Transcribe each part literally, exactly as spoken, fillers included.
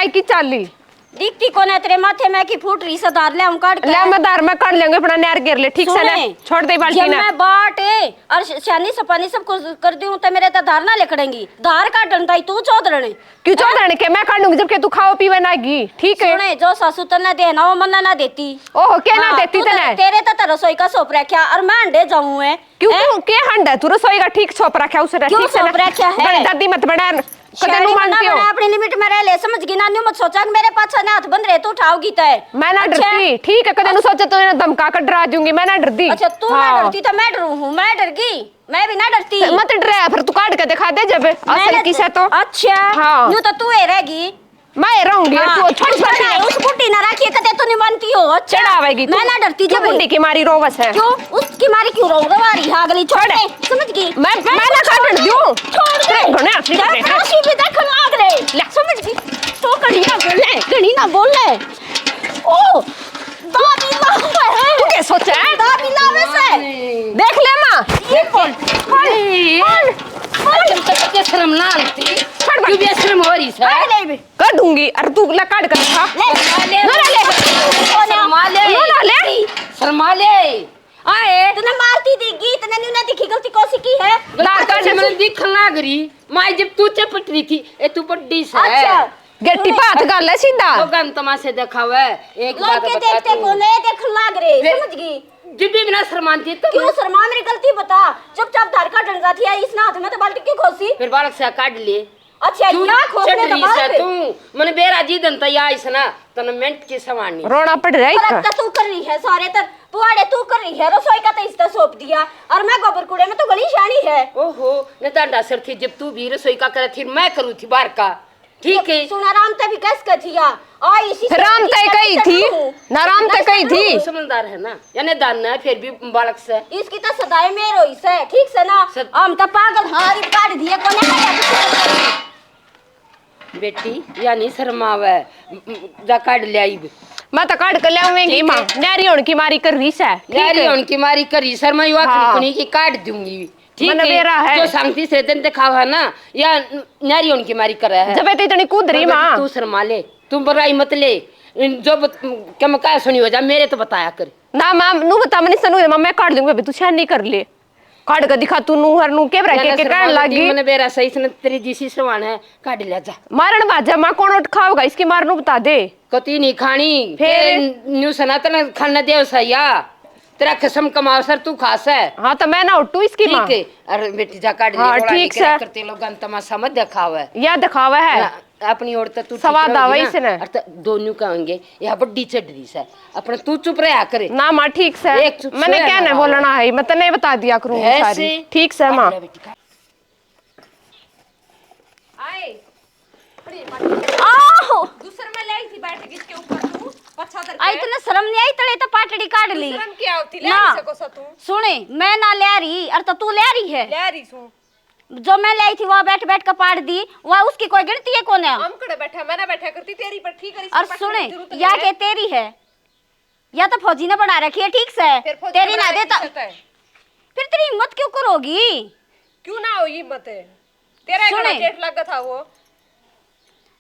की चाली। दिखती कोने तेरे माथे में की फूट रही से, धार ले हम काट के। ले, मैं धार में काट लेंगे, अपना नहर घेर ले, ठीक से ना? सुने, छोड़ दे बाल्टी जब ना। मैं बाट ए और श-, शानी सपानी सब कुछ कर दूं तो मेरे तो धार ना लिकड़ेंगी। धार काटन ताई तू चौधरण। क्यों चौधरण के मैं काटूंगी, जबकि तू खाओ पीवे ना गी, ठीक है? सुने, जो सासू तन्ने दे ना, वो मन्ने ना देती। ओहो, के ना हाँ, देती तू तो तन्ने? तेरे तो, तो रसोई का सौंप रखा और मैं अंडे जाऊं है। क्यों, हैं? क्यों, के हंड है तू? रसोई का ठीक सौंप रखा उसने, क्यों ठीक से ना? सौंप रखा है? बड़ी दादी मत बना, कदे सियाणी नु बना, मानती हो? बना, अपनी लिमिट में रह ले, समझ गई ना? न्यू मत सोचा कि मेरे पाछे ने हाथ बंद रहे, तू उठाओगी तय। मैं ना अच्छा। डरती, ठीक है, कदे नु सोचा तो इन्हें धमका कर डरा दूंगी, मैं ना डरती। अच्छा, तू ना हाँ। डरती तो मैं डरू हूँ, मैं डर गई, मैं भी ना डरती। मत डरे, फिर तू काट के दिखा दे जब मैं असल ना किसे तो। अच्छा, हाँ। न्यू तो तू ही रहेगी। मैं रहूंगी, हाँ, तू छोड़ उस पर सकती है। उस बुढ़ी ना रखिए, कदे तो नहीं मानती हो। अच्छा, चढ़ावेगी तू। मैं ना डरती क्यों जब बुढ़ी की मारी रोवस है? क्यों? उसकी मारी क्यों रो रहा रही? हाँ, अगली छोड़ छोड़। दे, समझ गई? मैं, मैं मैं ना कुछ काटन दूं। छोड़ दे। घणे आखिरी जब करने हैं। पड़ोसी भी देखन लाग रहे। ले। समझ गई? तो घणी ना बोले, घणी ना बोले। ओ, दाबी ना है। तू क्या सोचा है? दाबी ना वैसे। देख ले माँ। ये बोल। बोल, बोल, बोल। तुम तो कितने शर्म ना आती। छोड़, क्यों बेशर्म हो रही सर? अरे नहीं बे। कर दूंगी। अरे तू ला काट कर खा। ले। शर्मा ले। ना, ना, ले। शर्मा ले। ना, ना, ले। शर्मा ले। आए। तूने मारती दी गीत ने, न्यू ना दिखी गलती कौन सी की है? गलती दार कौन सी मैंने दिखन लाग रही। माई जब तू चपट रही थी, ए तू बड्डी सा है। अच्छा। गट्टी पे हाथ गाल ले सीधा। लोगन तमाशे दिखावे। एक लोग बात के बता देखते तू। कौन है, देखन लाग रहे, फिर समझ गई? जब भी बिना शर्माती तो क्यों मैं शर्मा? मेरी गलती बता। चुपचाप धार काटन जा थी, इसने हाथ में तो बाल्टी क्यों खोसी? फिर बालक से काट लिए। अच्छा, तू या खोसने चढ़ तो रही बात से है। तू, मने बेरा जी दन तैयार इसना, तने मिनट की सवानी। रोना पड़ रहा है फर्क इतना। तो तू कर रही है सारे तर, पुआड़े तू कर रही है, रसोई का तो इसने सौंप दिया, और मैं गोबर कूड़े में तो गली शानी है। ओहो, न तो अंडा सर थी, जब तू भी रसोई का करे थी, मैं करूँ थी बाहर का। ठीक है। सुना राम ते भी कस के थिया। आ इसी से राम ते कही थी। ना राम ते कही थी। समझदार है ना, यानी दान है, फिर भी बालक से। इसकी तो सदाई मेर होई से, ठीक से ना? सद- हम तो पागल हारी काट दिए कोने। बेटी, या नहीं शर्मावे, जा काट ले आई। मैं तो काट के लाऊंगी ठीक माँ। है। न्यारी होने की मारी कर रही से, ठीक न्यारी है। होने की मारी कर रही सर, मैं युवा हाँ। खुनी की काट दूंगी। ठीक मने है, बेरा है। जो शांति से दिन दिखावा है ना, या न्यारी होने की मारी करे है। जब तो इतनी कूद रही मगर माँ। तू शर्मा ले, तू बुराई मत ले। इन जो बत-, क्या मैं क्या सुनी हो जा, मेरे तो बताया कर। ना माँ, नू बता, मने सनू माँ, मैं काट दूंगी, अभी तू शान नहीं कर ले। काट के दिखा तू, नू हर नू के बरा के, के कहने लागी। मने बेरा सही से तेरी जीसी सवान है, काट ले जा। मारण भाजा माँ, कौन उठ खाओगा इसकी मार, नू बता दे। कती नहीं खानी, फिर? तेरे न्यू सनातन खाने दे सैया। तेरा कसम कमाओ सर, तू खा सै। हाँ, तो मैं ना उठू इसकी माँ। ठीक है। अरे बेटी, जा काट ले, हाँ, ठीक सै। करते लोग तमाशा मत दिखावे। या दिखावा है। ना, अपनी ओर तो तू ठीक सवाद आवे रहोगी ना। इसने। अरे तो दोनों कहेंगे, यह बड्डी चढ़ रही सै। अपना तू चुप रहा करे। ना माँ, ठीक सै। एक चुप मैंने सोया क्या ना ना बोलना है, मैं तन्ने बता दिया करूँगी सारी। ठीक सै माँ। काट ले बेटी, काट। आए। आहो। दूसर में लाई थी बैठ के इसके ऊपर तू, पाछा धर के। आई तने शर्म नहीं आई, तले तो पाटड़ी काट ली। शर्म क्या होती, ले ना। सको सा तू। सुने, मैं ना ले रही, और तो तू ले रही है। ले रही सू। जो मैं ले आई थी, वहाँ बैठ बैठ के पाट दी, वहाँ उसकी कोई गिनती है कौन है? हम कड़े बैठा, मैं ना बैठा करती, तेरी पर ठीक है, और सुने, या के तेरी है? या तो फौजी ने बना रखी है, ठीक से। फिर फौजी तेरी ने ना बना देता। रखी है तो। फिर तेरी हिम्मत क्यों करोगी? क्यों ना हो हिम्मत? तेरा सुने। इतना जेठ लगा था वो।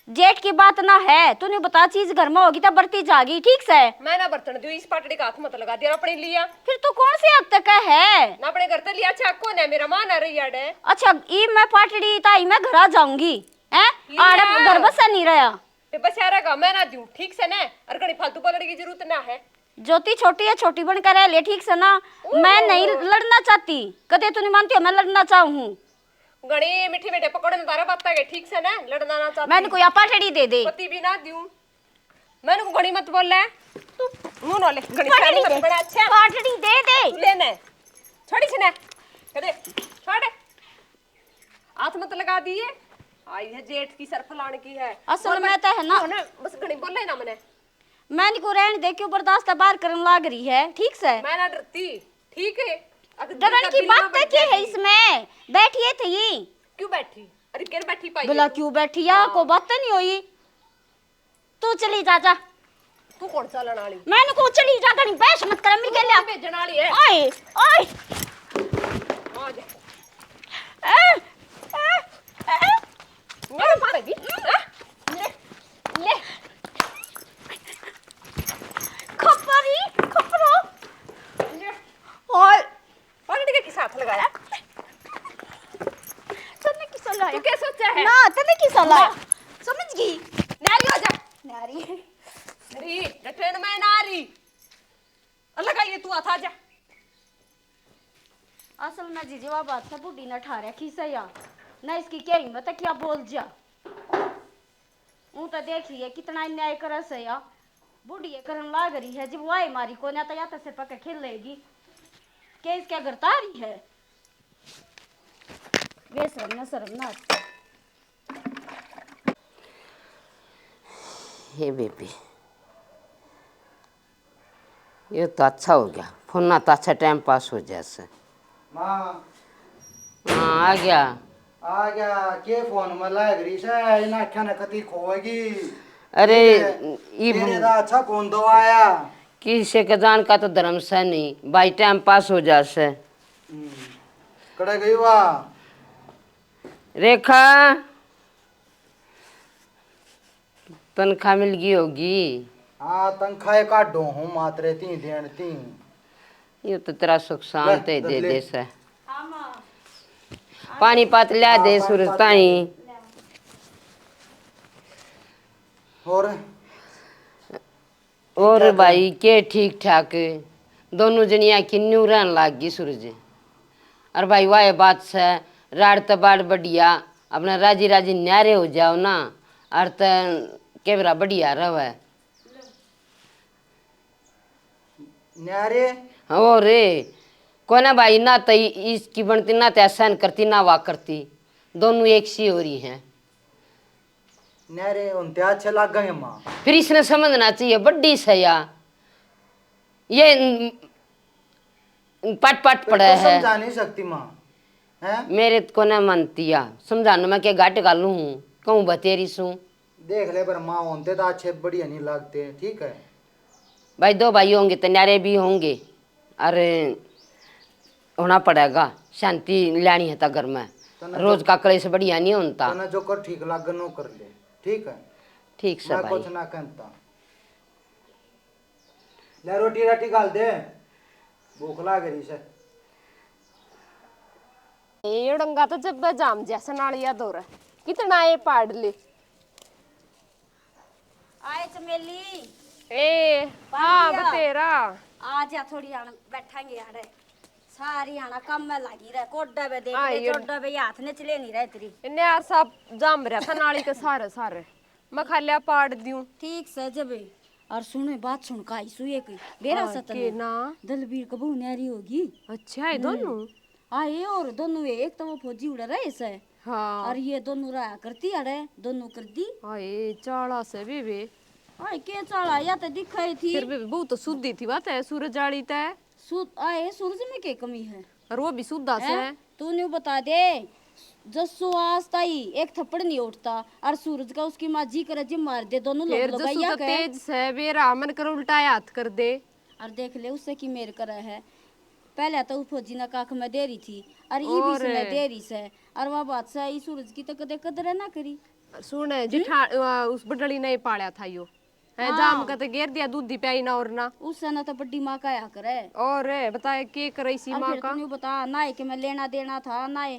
जेठ की बात ना है, तूने बता चीज घर में होगी तो बरती जागी, ठीक से। मैं ना बर्तन दूं, इस पाटड़ी का हाथ मत लगा दिया अपने लिया। फिर तू कौन से हक तक है? ना अपने घर ते लिया, अच्छा कौन है मेरा मान आ रही आड़े। अच्छा, ई मैं पाटड़ी ताई मैं घर आ जाऊंगी, हैं? लिया। आड़े घर बसा नहीं रहा। ते बस यार का मैं ना दूं, ठीक से ना, और घणी फालतू बोलने की जरूरत ना है। ज्योति छोटी है, छोटी बनकर रह ले, ठीक से ना। ओहो। मैं नहीं लड़ना चाहती, कदे तू नहीं मानती हो मैं लड़ना चाहूँ हूँ। घणी मीठी मीठी पकौड़े में तारा बात है, ठीक से ना, लड़ना ना चाहती। मैंने कोई पाटड़ी दे दे। पति भी ना दूं। मैंने को घणी मत बोल ले। तू मुंह ना ले, घणी पाटड़ी सियाणी मत दे। बड़ा अच्छा। पाटड़ी दे दे। तू ले ना। छोड़ी से ना। कदे, छोड़। हाथ मत लगा दिए। आई है जेठ की सर फलान की है। असल और में मैं तो है ना। ना, बस घणी बोले ना मने। मैं इनको रहन दे, क्यों बर्दाश्त बाहर करन लाग रही है, ठीक से? मैं ना डरती, ठीक है? अगर डरन दिल की का बात दिल तो में क्या है बैठेगी। इसमें? बैठिए थे ये। क्यों बैठी? अरे, क्यों बैठी पाई भला है तू? क्यों बैठी? या हाँ। को बात तो नहीं हुई। तू चली जा, जा। तू कौन चालन वाली? मैंने को चली जा, घणी बहस मत कर, मिल तू के लिया। कौन भेजण वाली है? ओए, ओए। आ जा। ए, ए, ए। मेरे मारेगी? हाँ? ले, ले, सोचा है? ना, तने की सलाह? ना। समझ गई? नारी हो जा। नारी। अरे, रटन में नारी। अलग आइए, तू आ था जा। असल में जीजी, वा बात से बूढ़ी ने ठा रखी से या। ना इसकी क्या हिम्मत है, क्या बोल जा। ऊं तो देख रही है, कितना अन्याय करे से या। बूढ़ी ये करन लाग रही है, जब वाई मारी कोन्या तो या तो सिर पके खेल लेगी। क्या इसके घर तारी है? बेशरम ना, शर्म ना। हे बेबी, ये तो अच्छा हो गया, फोन ना तो अच्छा टाइम पास हो जाए से। माँ। हाँ, आ गया। आ गया, के फोन में लाग रही से, इन आख्या ने कती खोएगी। अरे, ये ई तेरे दा अच्छा कौन दो आया? किसे के जान का तो धर्म से नहीं, भाई टाइम पास हो जा से। हम्म। कड़े गई वा? रेखा, तनख्वाह मिल गई होगी। हाँ, तनख्वाह काढो हूँ मात्र ती देन ती। ये तो तेरा सुख शांत ले, है, दे ले। दे से। हाँ, माँ। पानी पात ल्या हाँ, दे पानी सूरज पात ताई। ल्या दे। और? और ठीक ठाक है। भाई, के ठीक ठाक? दोनों जनिया किन्नू रहन लाग गई सूरज। और भाई, वाह बात से, राड़ ते बाड़ बढ़िया, अपना राजी राजी न्यारे हो जाओ ना, और ते केवरा बढ़िया रहे। न्यारे? हो रे, कोना भाई, ना तो इसकी बनती, ना तो सहन करती, ना वा करती, दोनों एक सी हो रही हैं। न्यारे उनते अच्छे लागेंगे माँ। फिर इसने समझना चाहिए, बड्डी सै या, ये पट पट फिर पड़ा तो है। समझा नहीं सकती माँ, हैं? मेरे को ना मानती या, समझाने में के घाट घालू हूँ, कहूँ बतेरी सूं। देख ले, पर माँ होते तो अच्छे बढ़िया नहीं लगते, ठीक है? भाई, दो भाई होंगे तो न्यारे भी होंगे, अरे होना पड़ेगा, शांति लानी है तो घर में। तने रोज जो का कलेश बढ़िया नहीं होता। तने जो कर ठीक लागे नो कर ले, ठीक है? ठीक से मैं भाई। कुछ ना कहता। ले रोटी राटी घाल दे, भूख लाग रही से। ये डंगा तो जब जाम जैसे नालिया दौर, कितना ये पाड़ ले। आए चमेली। ए, हाँ, बतेरा। आ जा, थोड़ी आण बैठांगे यार। सारी आना काम में लागी रह, कोडा बे देख ले, चोडा बे हाथ ने चले नहीं रह तेरी। इन्ने यार सब जाम रहा था नाली के सारे सारे। मैं खालिया पाड़ दियूं। ठीक से जब। और सुन, बात सुन, काई सु एक बेरा हाँ, सतन के ना? दलबीर कबू न्यारी होगी। अच्छा है दोनों। आए और दोनों वे, एक तो वो फौजी उड़ा रहे से। हाँ। और ये दोनों रहा करती अड़े, दोनों कर दी। आए चाला से बेबे। आए के चाला, या तो दिखाई थी। फिर बेबे, बहुत तो सुधी थी बात है, सूरज आली तै। सु-, आए सूरज में के कमी है? और वो भी सुधा से। तू न्यू बता दे, जस्सू आज ताई एक थप्पड़ नहीं उठता, और सूरज का उसकी माँ जी करे जी मार दे, दोनों लोग फिर जस्सू लगाइया तो के। तेज से, बेरा मन कर उल्टा हाथ कर दे। और देख ले उससे की मेर करे है। पहले तो वो फौजी ने काख में दे रही थी, और ई भी और इसने दे रही से। और वह बात से, ई सूरज की तो कदे कदर ना करी। सुन, जिठा-, आ, उस बडली ने ही पाला था यो। है, हाँ। जाम का तो गेर दिया, दूधी प्याई ना और ना। उससे ना तो बड्डी माँ का आया करे। और बताए के करे इसी और माँ फिर का? तू न्यू बता, ना है कि मैं लेना देना था, ना है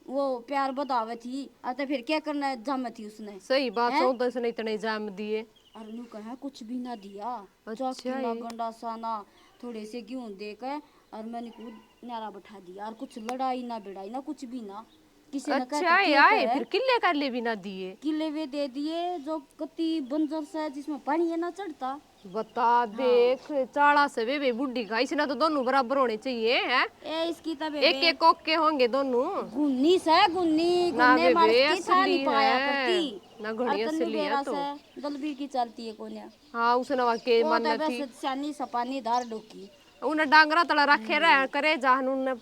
वो प्यार बधावे थी, और तो फिर क्या करना जाम थी उसने? सही बात, हैं? चौदह से नहीं इतने जाम दिए। और न्यू कहा कुछ भी ना दिया। अच्छा चौकी ना है। गंडासा ना, थोड़े से गेहूं दे के और मैंने को न्यारा बैठा दिया और कुछ लड़ाई ना भिड़ाई ना कुछ भी ना। किसी ने अच्छा कहते है, क्या आए, करे? फिर किले कर ले भी ना दिए। किले वे दे दिए जो कति बंजर से जिसमें पानी है ना चढ़ता। बता हाँ। देख, चाला से वे, वे बूढ़ी का, इसने तो दोनों बराबर होने चाहिए, हैं? ए, इसकी तो बेबे एक एक कोके होंगे दोनों। गुन्नी से, गुन्नी, ना गुन्ने बेबे, मार की था असली नहीं पाया है। करती। ना घणी और तन्नू असली है बेरा तो। से दलबीर की चलती है कोन्या। हाँ, उसने वहाँ के वो तो मान्ना बस थी। स्यानी सपानी धार डोकी। उन्हें डांगरा तला रखे रहे, करे जाहन उन्हें,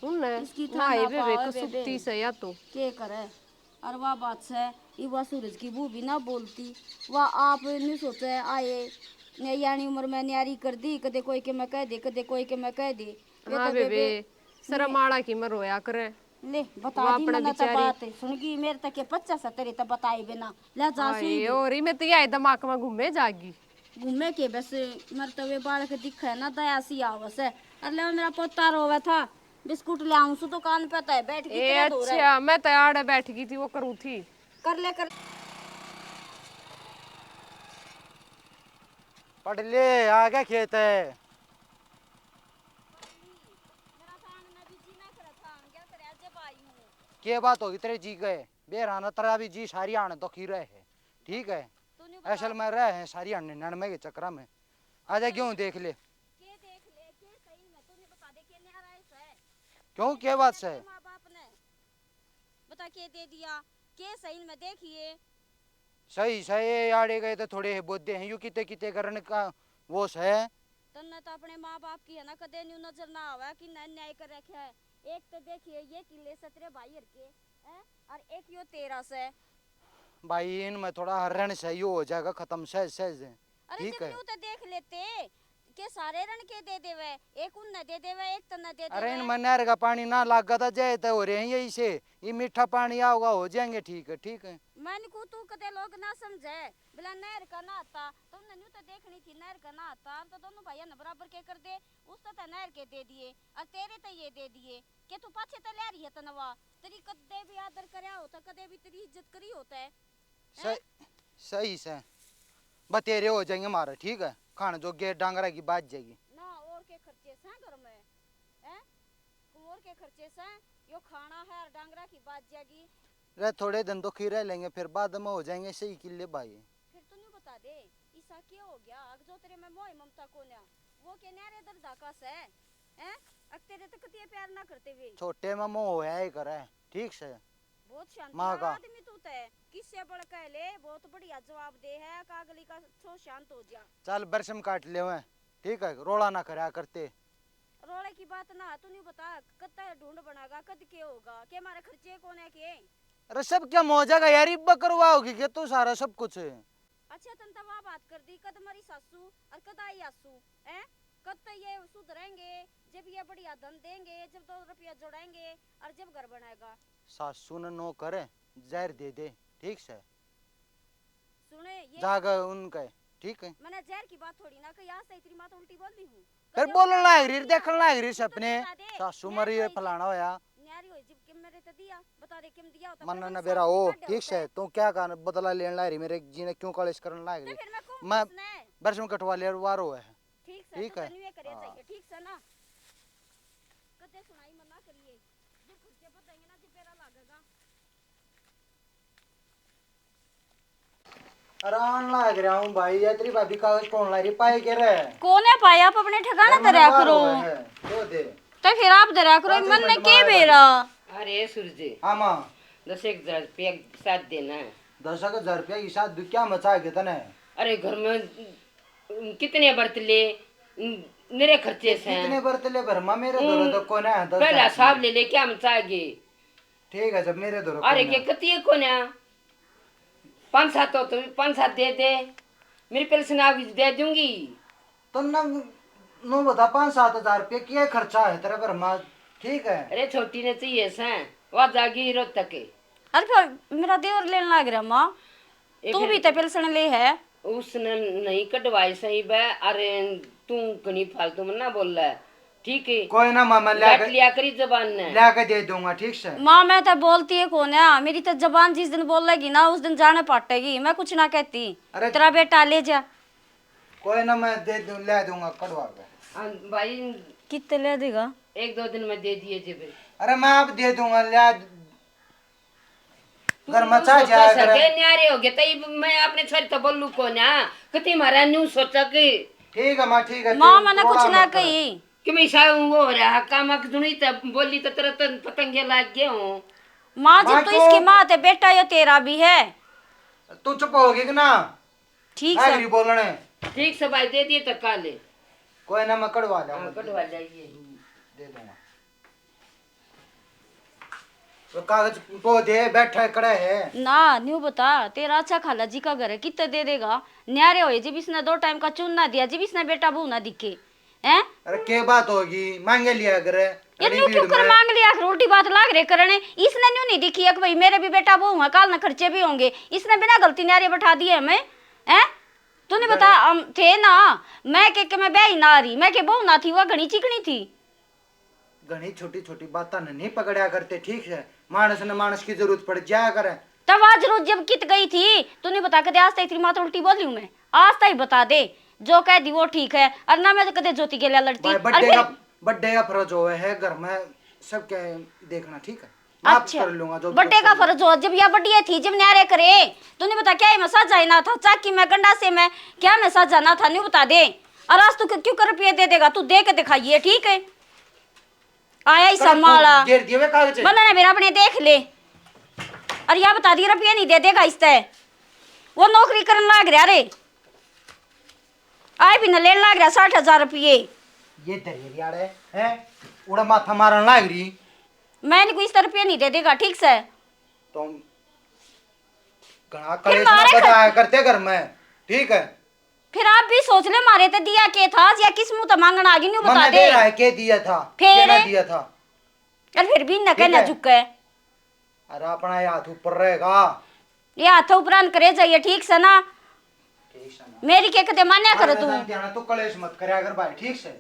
उन्हें इसकी ना थाना ये बेबे पावे कसुती बेबे। से या तो। के करे? और वह बात से, ये वह सूरज की बू भी ना बोलती। वह आप नहीं सोचे आए, ने यानी उम्र में न्यारी कर दी, कदे कोई के मैं कह दे, कदे कोई के मैं कह दे। ये हाँ तो बेबे, बेबे, शर्म आला की मैं रोया करे। ले, बता वो दी अपना मैंने तो बेचारी। बात सुन गई, मेरे तक के पच्चा सत्तर ही तो बताए बिना। ले जा हाय, सुई दे। और इमे तो यही दिमाग में घूमे जागी। घूमे के बस, मर तो वे बालक दिखे ना, दया सी आवस है। अरे ले, मेरा पोता रोवे था, बिस्कुट ले आऊं सु दुकान पे, तै बैठ गई ए, तेरा दो रह। अच्छा, मैं तो आड़े बैठ गई थी, वो करूँ थी। कर ले, कर। पढ़ ले, आ गया खेत है। मेरा तो आने में भी जी ना करे था, आन क्या करे, आज जब आई हूँ। के बात होगी तेरे जी के? बेराना तेरा भी जी सारी आने दुखी रहे है, ठीक है? तू नहीं बता। असल में रहे हैं सारी आने नन में के चक्कर में। आजा, क्यों देख ले। के देख ले, के सही में, तू नहीं बता दे, के न्यारा है सै? क्यों, के बात सै? माँ बाप ने बता के दे दिया, के सही में देखिए। सही सै, ये आड़े गए तो थोड़े बोदे हैं, यू किते किते करने का वो सै। तन्ने तो अपने माँ बाप की है ना, कदे न्यू नजर ना आवे कि न न्याय कर रखे है। एक तो देखिए, ये किले सतरे भाई हर के हैं, और एक यो तेरा सै। भाई, इनमें थोड़ा हरण सै, यो हो जाएगा खत्म सहज सहज। अरे, ठीक जब है। न्यू तो देख लेते, के सारे रण के दे देवे, एक उनने दे देवे, एक तन्ने दे अरे, देवे। इनमें नहर का पानी ना लागा था, जय तो हो रहे हैं यही से, ये मीठा पानी आओगा, हो जाएंगे ठीक, ठीक है। मन को तू कदे लोग ना समझे, बोला नहर का ना आता, तुमने न्यू तो देखनी थी, नहर का ना आता, हम तो दोनों भाइयों ने बराबर के कर दे, उस तो तै नहर के दे दिए, और तेरे तो ये दे दिए, के तू पाछे तो ले रही है तनवा, तेरी कदे भी आदर करया हो तो कदे भी तेरी इज्जत करी हो तै, हैं? सही, सही सै। बतेरे हो जाएंगे मारे, ठीक है? खाने जोगे डांगरा की बाज जाएगी। ना, और के खर्चे सै घर में, हैं? और के खर्चे सै? यो खाना है और डांगरा की बाज जाएगी। रे, थोड़े दिन दुखी रह लेंगे, फिर बाद में हो जाएंगे सही किले भाई। फिर तू न्यू बता दे, ईसा के हो गया? अक जो तेरे में मोह ममता कोन्या, वो के न्यारे दर्दा का सै, हैं? अक तेरे तक ते प्यार ना करते वे। छोटे में मोह होया ही करे, ठीक सै। बहुत शांत माँ का आदमी तू तै, किससे बड़ कह ले, बहुत बढ़िया जवाब दे है, कागली का छो शांत हो जा। चल, बरसम काट ले मैं, ठीक है, रोला ना करया करते। रोले की बात ना, तू नहीं बता, कद तक ढूंढ बनागा, कद के होगा, के मारे खर्चे कौन है के? अरे, सब क्या मौजा का यार, इब्बा करवाओगी के तू सारा सब कुछ? अच्छा, तन तो वह बात कर दी, कद मरी सासू और कद आई आसू, हैं? कद तो ये सुधरेंगे, जब ये बढ़िया धन देंगे, जब दो रुपया जोड़ेंगे और जब घर बनाएगा। सासू ने नो करे, जहर दे दे, ठीक सै? सुने, ये जाके उनके, ठीक है? मैंने जहर की बात थोड़ी ना कही, आज से तेरी माँ तो उल्टी बोल रही हूँ। फिर कदे बोलने उल्टी लाग रही, बोल रही देखने है। लाग रही तू तो सपने। बता दे, सासू न्यारी मरी है, होई फलाना होया। न्यारी होई जब के मेरे ते दिया, बता दे किम दिया होता, मन्ना फिर ना मैं बेरा सासू ओ, काटे ठीक होते। सै? तू क्या कारण बदला लेने लाग रही मेरे जी ने, क्यों कलेश करने लाग तो रही? फिर मैं कहूँ मैं किसने? बरसम कटवा ले, वारो है। ठीक सै, ठीक तो है। तन्नू ये करे हाँ। चाहिए, ठीक सै ना? कदे सुनाई मना करिए, जो खुद के बताएंगे ना, जो बेरा लागेगा। अरे आन लाग रहा हूँ भाई, ये तेरी भाभी कागज कौन ला रही, पाए के रे? कौन है पाया? आप अपने ठिकाने धरया करो। है, दो दे। तो फिर आप धरया करो, पाँच मन ने मिनट के मारे बेरा? अरे सूरज, हाँ माँ। दस एक हजार रुपया साथ देना है। दस एक हजार रुपया की साथ दू, क्या मचा के तने? अरे घर में कितने बरतले, मेरे खर्चे से। कितने बरतले भरमा मेरे धोरे तो कोने है, दस पहला हजार साहब ले ले, क्या मचा गए? ठीक है, जब मेरे धोरे अरे कोने के है। कतिए कोने, पाँच सात हो तो पाँच सात दे दे, मेरी पेंशन आ गई दे दूंगी। तो ना, नो बता, पाँच सात हजार रुपये क्या खर्चा है तेरा भरमा, ठीक है? अरे छोटी ने चाहिए से, वह जागी रोहतक। अरे फिर मेरा देवर लेने लाग रहा माँ, ए तू फिर भी तो पेंशन ले है। उसने नहीं कटवाई सही बे, अरे तू घणी फालतू मत ना बोल ले, ठीक है? कोई ना मामा, ल्या के, लिया करी जबान ने। ल्या के दे दूंगा, ठीक से? माँ मैं तो बोलती है कौन है, मेरी तो जबान जिस दिन बोलेगी ना उस दिन जाने पाटेगी, मैं कुछ ना कहती। अरे तेरा बेटा ले जा। कोई ना, मैं दे दूं, ले दूंगा कटवा के। हाँ, भाई। कितने ले देगा? एक दो दिन में दे दिए जे भाई। अरे मैं आप दे दूंगा, ले। घर में चाह जाया करे। न्यारे हो गए, तई मैं अपने छोरी तो बोलू को ना, कती मारा न्यू सोचा कि ठीक है माँ, ठीक है, माँ, मैंने कुछ ना कही। कि मैं सा वो हो रहा, काम अक जुनी तो बोली तो तुरंत पतंगे लाग गए हूँ। माँ, जब तो इसकी माँ ते बेटा यो तेरा भी है। तू चुप होगी कि ना? ठीक से। नागरी बोलने। ठीक से भाई, दे दिए तो काले। कोई ना, मैं कढ़वा ले, हाँ, कढ़वा ले, ये। दे दूंगा। तो कागज को दे, बैठा है, कड़ा है। ना, न्यू बता, तेरा अच्छा खाला जी का घर है, कितने दे देगा? न्यारे होए, जब इसने दो टाइम का चून ना दिया, जब इसने बेटा बहू ना दिखे, हैं? अरे, के बात होगी, मांगे लिया करे। ये न्यू क्यों कर मांग लिया कर, उल्टी बात लाग रहे करने। इसने न्यू नहीं दिखी है कि भाई, मेरे भी बेटा बहू है, काल ना खर्चे भी होंगे। इसने बिना गलती न्यारे बैठा दिए हमें, हैं? तूने बता, हम थे ना, मैं के, के मैं ब्याही ना रही, मैं के बहू ना थी, वह घणी चिकनी थी। घणी छोटी छोटी बातां ने नहीं पकड़या करते, ठीक है? मानस ने मानस की जरूरत पड़ जाया करे। तब आज रोज जब कित गई थी, तूने बता के दे, आज तक तेरी माँ तो उल्टी बोली हूँ मैं, आज तक बता दे, जो कह दी वो ठीक है। और ना मैं तो कदे ज्योति के लिए लड़ती। भाई, और बड्डे फिर का बड्डे का फर्ज होवे है घर में सबके देखना, ठीक है? माफ अच्छा, कर लूंगा जो भी बड्डे का गलती फर्ज हो, जब या बड्डी थी, जब न्यारे करे, तूने बता क्या मैं साझा ना था, चाकी में, गंडासे में, क्या मैं साझा ना था, न्यू बता दे। और आज तू क्यों कर रुपये दे देगा, तू दे के दिखाइए, ठीक है? आया ही कर, समाला। घेर दिए वे कागज। बंधन है मेरा, अपने देख ले। और या बता दी, रुपये नहीं दे देगा इसते। वो नौकरी करने लाग रहा रे। आए भी न लेने लाग रहा साठ हजार रुपये। ये दरियाड़े हैं, उड़ा माथा मारन लाग रही। मैंने कोई इस रुपये नहीं दे देगा, ठीक से? तुम घना फिर कलेश मारे ना कर- बताया करते घर में, ठीक है? फिर आप भी सोच ले, मारे ते दिया के था या किस मुंह ते मांगण आ गई, न्यू बता मना दे। दे रहा है, के दिया था, फिर? केना दिया था? और फिर भी न ठीक कहना है। झुके। अरे, अपना ये हाथ ऊपर रहेगा। ये हाथ ऊपरान करे जाइए, ठीक से ना? ठीक से ना। मेरी के कदे मान्या कर अरे, तू। जान दिया ना, तू कलेश मत करे अगर भाई, ठीक से?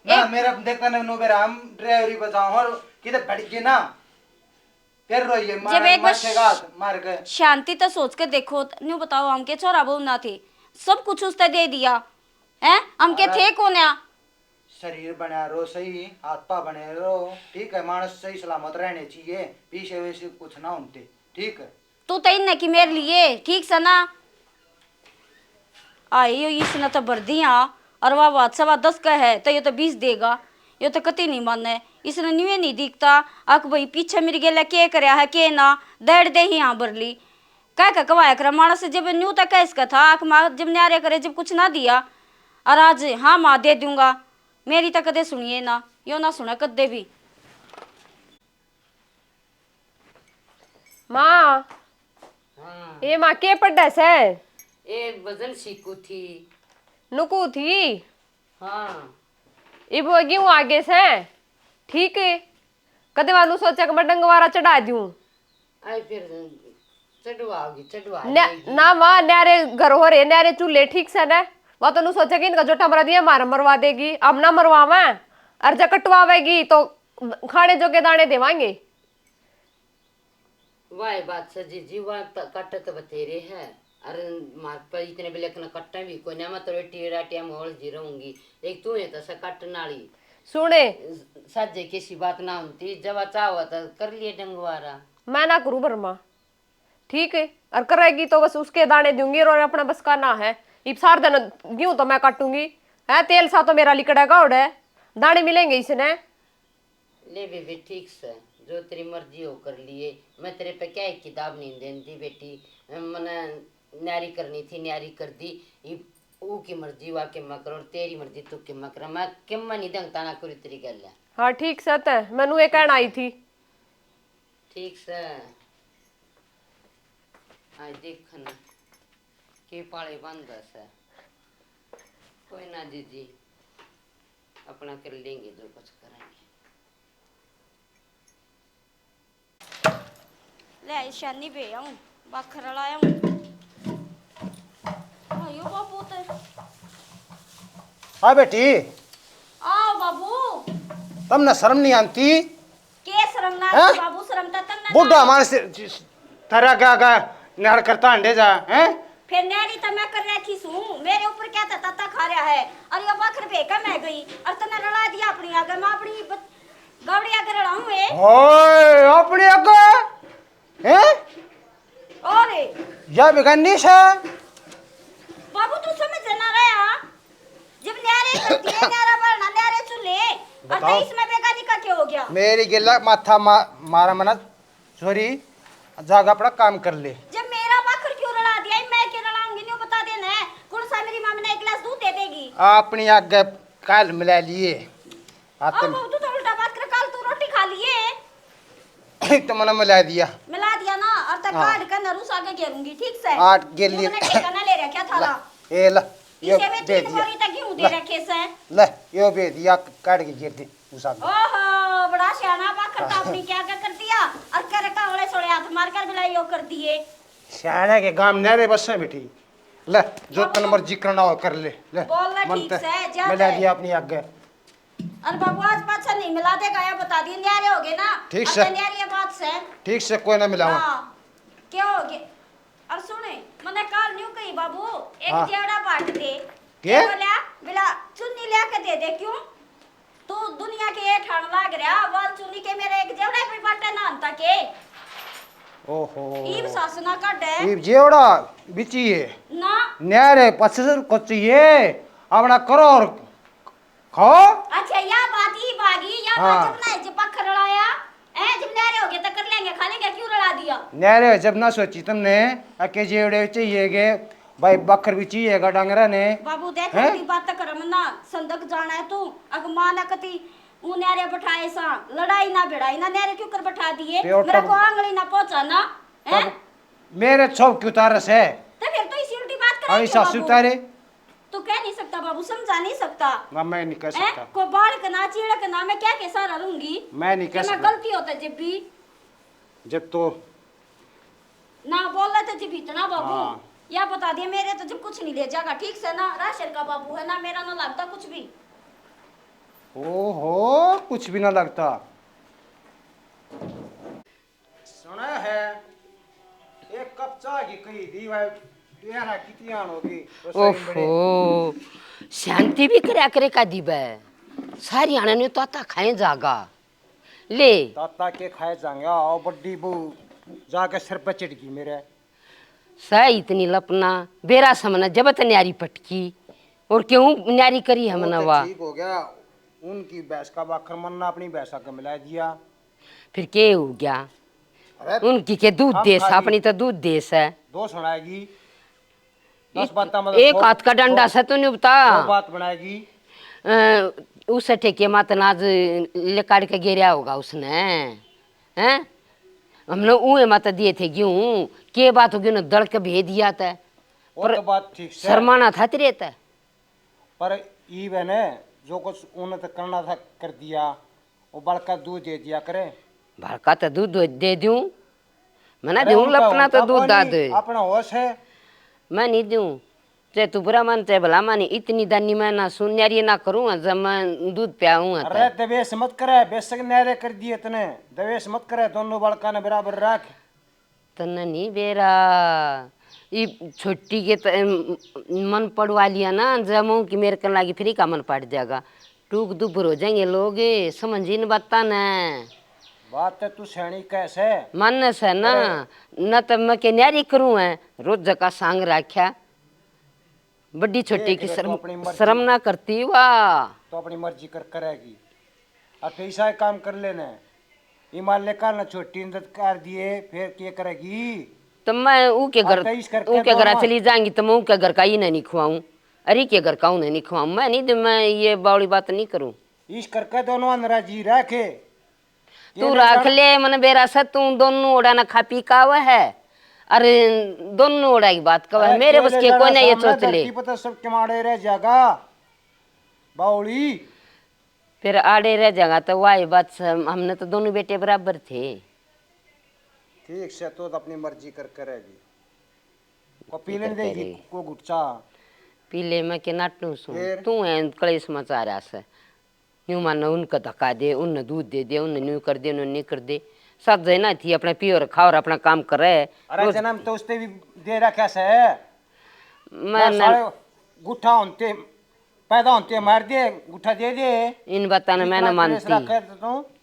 ना, एक मेरा देखता ना, नो बेरा हम ड्राइवरी बजाओ और किधर भड़क गए ना, फिर रोइए, जब मार, एक बार मार के गात, मार के। शांति तो सोच के देखो, न्यू बताओ, हम के छोरा बहू ना थे, सब कुछ उसने दे दिया, हैं? हम के अरे, थे कौन आ? शरीर बना रो सही, हाथ पा बने रो, ठीक है, मानस सही सलामत रहने चाहिए, पीछे वैसे कुछ ना होते, ठीक है। तू तो इन्ने की मेरे लिए, ठीक से ना? आई यो इसने तो भर दिया, और वह बात सवा दस का है, तो ये तो बीस देगा, ये तो कती नहीं माने। इसने न्यूए नहीं दिखता, अक भाई पीछे मेरी गेला के करया है, के ना, दौड़ दे ही हाँ भर ली। कह के कवाया करे मानस, जब न्यू तक इसका था, आख मार जब न्यारे करे, जब कुछ ना दिया, और आज हाँ माँ दे दूंगा। मेरी तो कदे सुनिए ना, यो ना सुना कदे भी। माँ, हाँ। ए माँ, के पढ़े से? ए भजन सीखू थी। नुकू थी? हाँ। इब वो गेहूं आगे से, ठीक है। कदे वालू सोचा कि मैं डंगवारा चढ़ा दूं। आई फिर चढ़वाओगी, चढ़वा न्या-, लेगी। ना माँ, न्यारे घर हो रहे, न्यारे चूल्हे ठीक से ना। वह तो नु सोचा कि इनका जोटा मरा दिया, मार मरवा देगी। अब ना मरवावे, और जब कटवावेगी तो खाने जोगे दाने देवांगे। वाह बात सजी जी, वाह त-, कट तो बतेरे है। अरे मार पर इतने बिलक न कट्टे भी कोई ना, मैं तो बेटी राटिया में ओल जी रहूंगी। एक तू है तो सा कट नाली। सुने। साजे किसी बात ना होती, जब चाहो तो कर लिए डंगवारा। मैं ना करूँ भरमा, ठीक है, और करेगी तो बस उसके दाने दूंगी, और अपना बस का ना है। इब सार दिन गेहूं तो मैं काटूंगी, है तेल सा तो मेरा लिकड़ेगा उड़े, दाने मिलेंगे इसने। ले बेबे, ठीक से, जो तेरी मर्जी हो कर लिए। मैं तेरे पे क्या एक किताब नहीं देती बेटी, मने न्यारी करनी थी, न्यारी कर दी। इब ऊ की मर्जी वा के मैं करूँ, तेरी मर्जी तू के मैं करूँ। मैं के मैं नहीं दंगता ना करूँ तेरी गल। हाँ, ठीक से, तै मैनू ये कहना आई थी। ठीक से। आज देखन के पाले बंद से। कोई ना जीजी, अपना कर लेंगे जो कुछ करेंगे। ले आई शानी बे आऊं, बाखर वाला आऊं। आयो बाबू ते। हाँ बेटी। आओ बाबू। तमने शर्म नहीं आती? के शर्म ना हैं? आती बाबू, शर्म तो तमने बूढ़ा ना मानस थारा गा गा न्यार करता हंडे जा, हैं? फिर न्यारी तो मैं कर रखी सूं, मेरे ऊपर क्या था तत्ता खा रहा है? और ये बाखर बे का मैं गई और तने रला दिया अपनी आगे, मैं अपनी ब-, गावड़ी आगे रलाऊं ए। ओए, अपनी आगे? हैं? अरे। या बेगानी से? बाबू तू समझ ना रहा। जब न्यारे करती है, न्यारा भरना, न्यारे चूल्हे, और बताओ। तो इसमें बेगानी का क्या हो गया? मेरी गेला माथा मा-, मारा मना, छोरी, जाके अपना काम कर ले। जब मेरा बाखर क्यों रला दिया, मैं क्यों रलाऊंगी, न्यू बता देना है। कौन सा मेरी मामी ने एक गिलास दूध दे देगी? अपनी आगे काल मिला लिए। आते अब तू तो उल्टा बात कर, कल तू रोटी खा लिए। तो मैंने मिला दिया। मिला दिया ना, और तक हाँ। काट कर नरूस आगे घेरूंगी, ठीक से? आठ गेली। ये मैंने ठेका ना ले रखा था ला, ला। ए ला, यो इसे भी दे तीन दिया। बोरी तक गेहूं दे ला, रखे से। ले, यो दे दिया, काट के घेर दे उस आगे। ओहो, बड़ा सियाना बाखर था, अपनी क्या क्या कर दिया? और कर का ओले सोले हाथ मार कर बुलाई यो कर दिए। सियाने के गाम न्यारे बस है बेटी। ले, जो तन मर्जी करना हो कर ले। ले, बोल ले मन ठीक ते से, जा मिला दे। दिया अपनी आगे। अरे बाबू, आज पाछा नहीं मिला देगा, या बता दी, न्यारे हो गए ना। ठीक से। अच्छा, न्यारी ये बात से। ठीक से, कोई ना मिलावा। हाँ, क्या हो गया? और सुने, मने काल न्यू कही बाबू, एक हाँ। जेवड़ा बांट दे। के? बोला, बोला, चुन्नी लिया के दे दे, क्यों? तू दुनिया के ये ठाण लाग रहा, वाल चुन्नी के मेरे एक जेवड़ा भी बाटे ना अंता के। ओहो। ईब सास ना काढे। ईब जेवड़ा बिची है। ना। न्यारे पच्चीस को चाहिए, अपना करो और खाओ। अच्छा, या बात ही बागी, या हाँ। बात जब ना जब पख रलाया, ए, जब न्यारे हो गए तो कर लेंगे, खा लेंगे, क्यों रला दिया? न्यारे जब ना सोची तुमने, अके जेवड़े चाहिए के, भाई बखर भी चाहिए का डांगरा ने। बाबू देख, हैं? इतनी बात तो कर मना, संदक जाना है तू, अग माँ ना कती, ऊ न्यारे बैठाए सा, लड़ाई ना भिड़ाई ना, न्यारे क्यों कर बैठा दिए? प्योर मेरा टब- को आंगली ना पहुंचा ना, हैं? तब मेरे छो क्यों तारस है? तो फिर तो इसी उल्टी बात करेंगे आई सासू बाबू। तारे। तू कह नहीं सकता बाबू, समझा नहीं सकता। ना, मैं नहीं कह हैं? सकता। कोई बालक ना, चीड़क ना, मैं क्या के सहारा लूंगी? मैं नहीं कह कि मैं सकता। गलती होता जब भी। जब तो ना बोल रहे थे जब इतना बाबू। हाँ। या बता दिया, मेरे तो जब कुछ नहीं ले जाएगा, ठीक से ना, राशन का बाबू है ना, मेरा ना लगता कुछ भी। ओहो, कुछ भी ना लगता। सुना है, एक कप चाय की कही दी भाई, प्यारा कितनी आन होगी, रसोई में बड़े। ओहो, शांति भी करया करे का दी बे। सारी आने ने तो आता खाए जागा। ले। ताता के खाए जांगे, आओ बड्डी बहू जाके सिर पे चिढ़ गई मेरे। सह इतनी लपना, बेरा समना जब त न्यारी पटकी। और क्यों न्यारी करी हमने वो तो वा? ठीक हो गया, उनकी भैंस का बाखर मन्ना अपनी भैंसा के मिला दिया। फिर के हो गया? अरे, उनकी के दूध हम देस, खाली अपनी तो दूध देस है। दो सुनाएगी। दस एक, बातां में तो एक सौ, हाथ का डंडा सौ, से तू नहीं बता। सौ बात बनाएगी। अ, उस ठेके मात नाज ले काट के गेरया होगा उसने, हैं? हमने उहे माता दिए थे गेहूं, के बात होगी, उन्हें दल के भेज दिया था। वो पर तो बात ठीक से। शर्माना था तेरे ते। पर ईब है ने, जो कुछ उन्हें तो करना था, कर दिया। वो बड़का दूध दे दिया करे। बड़का तो दूध दे दूं, मैं ना अरे दूं उनका लपना तो होता दूध कोनी, दाद। अपना होश है। मैं नहीं दूं, चाहे तू बुरा मान, चाहे भला मान, इतनी दानी मैं ना सुन, न्यारी ना करूँ, जब मैं दूध प्याऊँ अरे तो। दवेश मत करे, बेशक न्यारे कर दिए तने, दवेश मत करे, दोनों बालका ने बराबर रख। तन्ने नहीं बेरा, ई छोटी के त-, म-, मन पड़वा लिया ना, जब मुंह की मेरे कन लागी, फिर ही का मन पड़ जाएगा। टूक दुबर हो जाएंगे लोग, समझ इन बातां ने। बात तो तू सैनी कह से। मन से ना, अरे। न तो मैं के न्यारी करूँ है, रोज का सांग राख्या। बड़ी छोटी देख की ले, शर्म, तू अपनी मर्जी। शर्म ना करती वा। तो अपनी मर्जी कर करेगी। अब तो ऐसा ही काम कर लेना है। ईमान ले कर ना छोटी ने कर दिए, फिर के करेगी? तो मैं ऊ के घर, अब तो इस करके ऊ के घर दोनों चली जाएंगी, तो मैं ऊ के घर का ही नहीं खवाऊं। अरे के घर का उन्हें नहीं खवाऊं। मैं नहीं, मैं ये बावली बात नहीं करूं। इस करके दोनों नाराजी रखे। तू राख ले, मने बेरा से तू दोनों ओड़ा ना खा पी का आवे है, अरे दोनों ओड़ा की बात कवे है। अरे मेरे बस के कोई ना ये सोच ले। धरती पर तो सब किमाड़े रह जाएगा, बावली। फिर आड़े रह जाएगा तो वाही बात से, हमने तो दोनों बेटे बराबर थे। ठीक से, तो अपनी मर्जी कर करेगी। को पी लेने देगी को गुटचा। पी ले, मैं के नाटू सूं। फिर? तू है कलेश मचा रहा से। न्यू मानो उनका धक्का दे, उनने दूध दे दे, उनने न्यू कर दे, उनने न्यू कर दे। सब जना थी अपने पियो रखा और अपना काम करे। अरे जन्म तो उसने भी दे रखा से। मैं ना साले गुट्ठा होते, पैदा होते मार दे, गुट्ठा दे दे। इन बातां ने मैं ना मानती।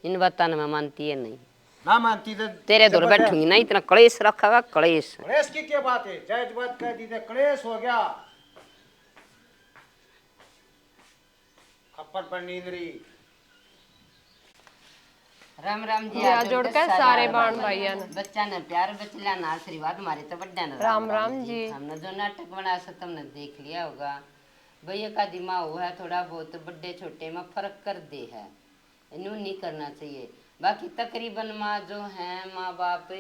इन बातां ने मैं मानती है नहीं। ना मानती तो तेरे धोर बैठूंगी ना, इतना कलेश रखेगा, कलेश। कलेश की क्या बात है? जायज बात कह दी तो कलेश हो गया। खप्पर पर नींद रही। राम राम जी, जी, आ जोड़ के सारे बाण भाइयां ने। बच्चा ने प्यार, बचला ना आशीर्वाद, मारे तो बड्डा ने राम राम जी। हमने जो नाटक बनाया सो तुमने देख लिया होगा। भैया का दिमाग हुआ है थोड़ा बहुत, बड्डे छोटे में फर्क कर दे है, न्यू नहीं करना चाहिए। बाकी तकरीबन माँ जो है, माँ बाप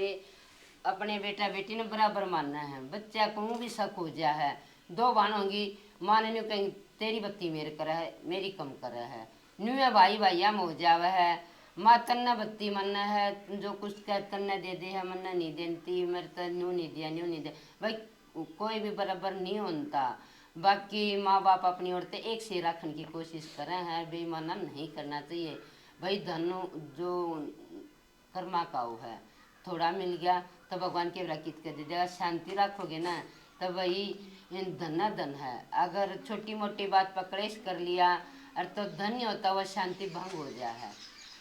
अपने बेटा बेटी ने बराबर मानना है। बच्चा को भी शक हो गया है, दो बाण होंगी, माँ ने न्यू कहेंगी, तेरी बत्ती मेरे करे है, मेरी कम करे है। न्यू है भाई भाइया में हो जावे है, माँ तन्ने बत्ती माने है, जो कुछ कह तन्ने दे दे है, मन्ने नहीं देती, मेरे तो न्यू नहीं दिया, न्यू नहीं दिया। भाई कोई भी बराबर नहीं होता। बाकी माँ बाप अपनी ओर ते एक से रखने की कोशिश करें हैं, बेईमाना नहीं करना चाहिए भाई। धन जो कर्मा का वो है, थोड़ा मिल गया तो भगवान के वरा कित कर दे देगा। शांति रखोगे ना तो भाई इन धना धन है। अगर छोटी मोटी बात पर कलेश कर लिया और तो धन नहीं होता, वह शांति भंग हो जाए है।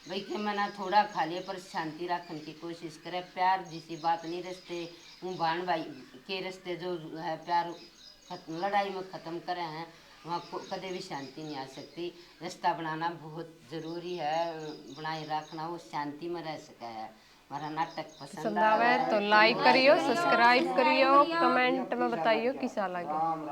भाई के मना थोड़ा खा लिए पर शांति रखने की कोशिश करे। प्यार जिसी बात नहीं रिश्ते, वो भाण भाई के रिश्ते जो है प्यार खत, लड़ाई में खत्म करे हैं, वहाँ को, कदे भी शांति नहीं आ सकती। रिश्ता बनाना बहुत जरूरी है, बनाए रखना, वो शांति में रह सके है। हमारा नाटक पसंद पसंद आवे आवे तो तो like like करियो, करियो, subscribe करियो, comment में बताइयो किसा लगे। राम